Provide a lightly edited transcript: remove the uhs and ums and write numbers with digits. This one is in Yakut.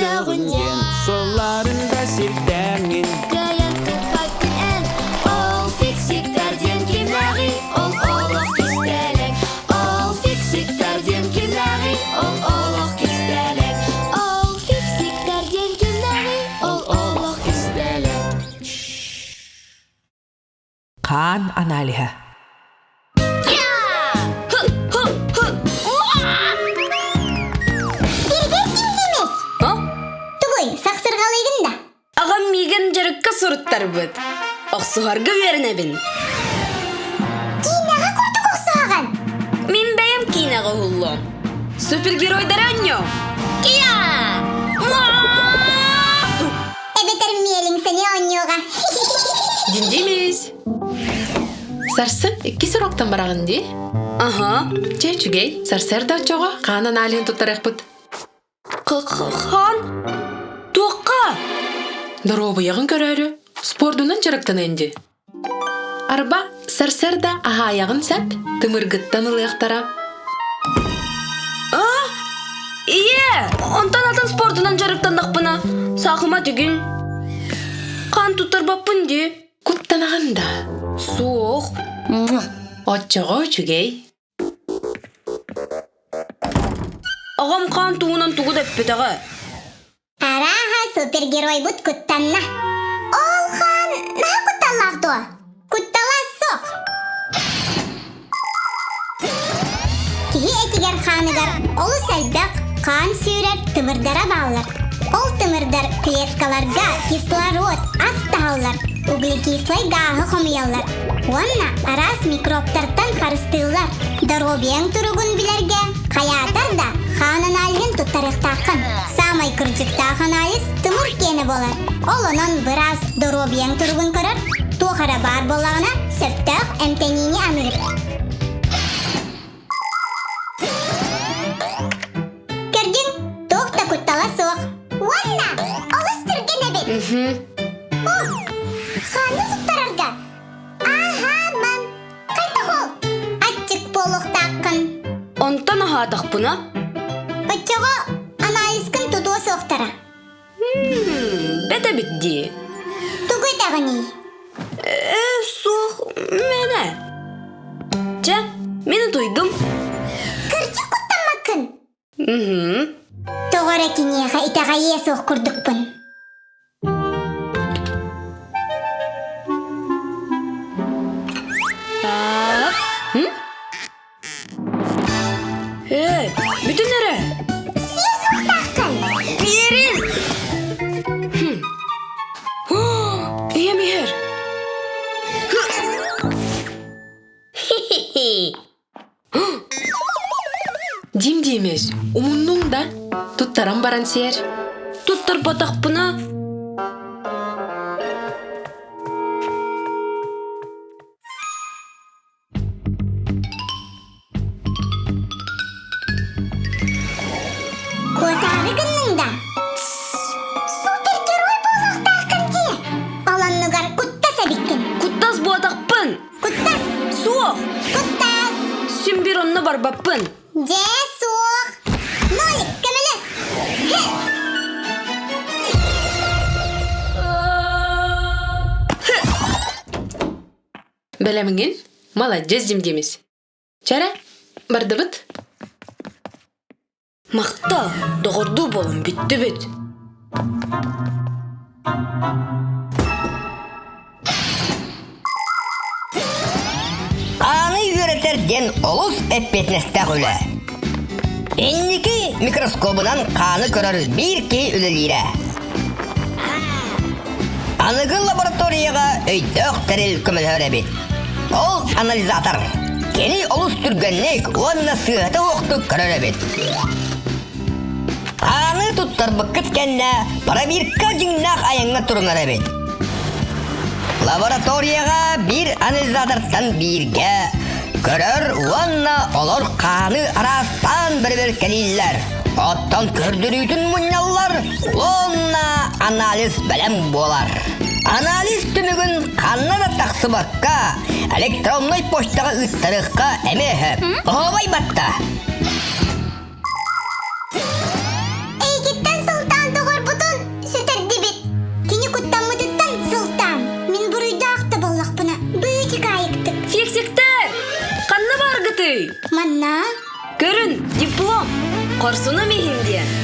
Көрөҕүн диэн Суолларын да сирдээҥҥин Кыайан тыппаккын эн Ол фиксиктэр диэн кимнээҕий Ол олох кистэлэҥ Ол фиксиктэр диэн кимнээҕий Ол олох кистэлэҥ Ол фиксиктэр диэн кимнээҕий Ол олох кистэлэҥ Хаан аналиһа Тугуй, сахсырҕалыыгын да? Аҕам миигин дьарыкка суруттарбыт. Охсуһарга үөрэнэбин. Киинэҕэ курдук охсуһаҕын. Мин бэйэм киинэҕэ уһуллуом. Супергеройдары онньоо. Киа! Эбэтэр миэлиҥсэни оонньуоҕа. Димдимис. Сарсын икки сороктан бараҕын дии? Аха. Чэ, үчүгэй. Сарсыарда оччоҕо хаан аналиһын туттарыахпыт. Хаан? Туохха? Доруобуйаҕын көрөөрү спордунан дьарыктаныан дии. Арба, сарсыарда аһаайаҕын сөп, тымыргыттан ылыахтара. А? Ийэ, онтон атын спордунан дьарыктаннахпына, саахыма түгүн. Хаан туттарбаппын дии. Куттанаҕын да? Суох. Оччоҕо үчүгэй. Аҕам хаан туһунан тугу да эппэтэҕэ. Арааһа супергеройбут куттанна. Ол хаан наһаа кутталлаах дуо? Куттала суох. Киһи этигэр хааныгар олус элбэх хаан сүүрэр тымырдара бааллар. Ол тымырдар клеткаларга кислород, ас таһаллар, углекислай гааһы хомуйаллар уонна араас микробтартан харыстыыллар. Доруобуйаҥ туругун билэргэ хайаатар да хаан аналиһын туттарыахтааххын. Саамай кырдьыктаах анализ тымыр киэнэ буолар. Ол онон быраас доруобуйаҥ туругун көрөр, туох эрэ баар буоллаҕына, сөптөөх эмтэниини аныыр. Көрдүҥ, туох да куттала суох. Уонна олус түргэн эбит. О, хааны туттарарга. Ааһа, ман. Хайдах ол? Аччык буолуохтааххын. Онтон аһаатахпына? Оччоҕо анализкын тутуо суохтара. Бэт эбит дии. Тугу этэҕиний? Ээ, суох, мэнэ. Чэ, мин утуйдум. Кырдьык куттаммаккын? Уһу. Тоҕо эрэ киниэхэ итэҕэйиэ суох курдукпун. Ээ, бүтүн эрэ. Сиэ суохтааххын. Биэрин! Ийэм иһэр. Дим диэмэс, умуннуҥ да, туттаран баран сиэр. Туттарбатахпына Куотаары гынныҥ да? Супергерой буолуохтааххын дии. Ол оннугар куттас эбиккин. Куттас буотахпын. Куттас. Суох. Куттас. Син бир онно барбаппын. Дьэ, суох. Нолик, көмөлөс. Бэлэмҥин? Маладьыас дим-димис. Чэрэ, бардыбыт? Махтал, доҕордуу буолан бүттүбүт. Хааны үөрэтэр диэн олус эппиэтинэстээх үлэ. Инники микроскобунан хааны көрөр биир киһи үлэлиирэ. Аныгы лабораторияҕа өйдөөх тэрил көмөлөһөр эбит. Ол анализатор. Кини олус түргэнник уонна сыыһата уохтук көрөр эбит. Хааны туттарбыккыт кэннэ пробирка дьиҥнээх айаҥҥа турунар эбит. Лабораторияҕа биир анализатортан бииргэ көрөр уонна олор хааны араастаан бэрэбиэркэлииллэр. Оттон көрдөрүүтүн мунньаллар уонна анализ бэлэм буолар. Анализ түмүгүн ханна да тахсыбакка электроннай почтаҕа ыыттарыахха эмиэ сөп. Оһуобай батта. Эйигиттэн сылтаан доҕор. Хорсунум иһин диэн.